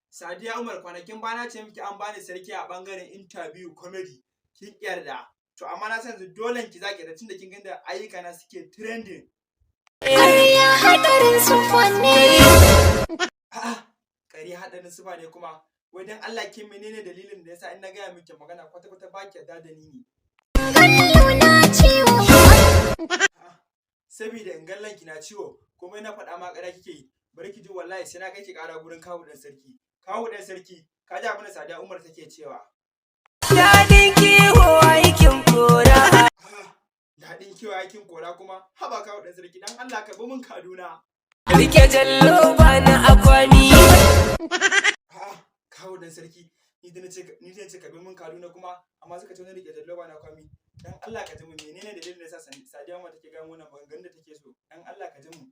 Sadiya Umar, kwanakin bana ce miki an bani sarki a bangaren interview comedy, kin yarda. To amma na san yanzu dole ki zaki da tunda kin ga da ayyuka na suke trending. Ƙarya haɗarin sufa ne. A'a, ƙarya haɗarin sufa ne kuma? Wai dan Allah kin menene dalilin da yasa in na gaya miki magana kwata kwata ba ki yarda da ni ne? Kallo na ciwo. A'a, saboda in gallan ki na ciwo, komai na faɗa ma ƙarya kike yi. Bari ki ji, wallahi sai na kai ki ƙara gurin kawu ɗan sarki. Kawu ɗan sarki, ka ji abin da Sadiya Umar take cewa. Daɗin kiwo aikin kora. A'a, daɗin kiwo aikin kora kuma? Haba kawu ɗan sarki, dan Allah ka bi min Kaduna. Rike jallo ba na akwani. A'a, kawu ɗan sarki, ni da nace ka bi min Kaduna kuma, amma suka ce wani rike jallo ba na kwami. Dan Allah ka ji mu, menene dalilin da yasa Sadiya Umar take gaya wannan maganganun da take so? Dan Allah ka ji mu.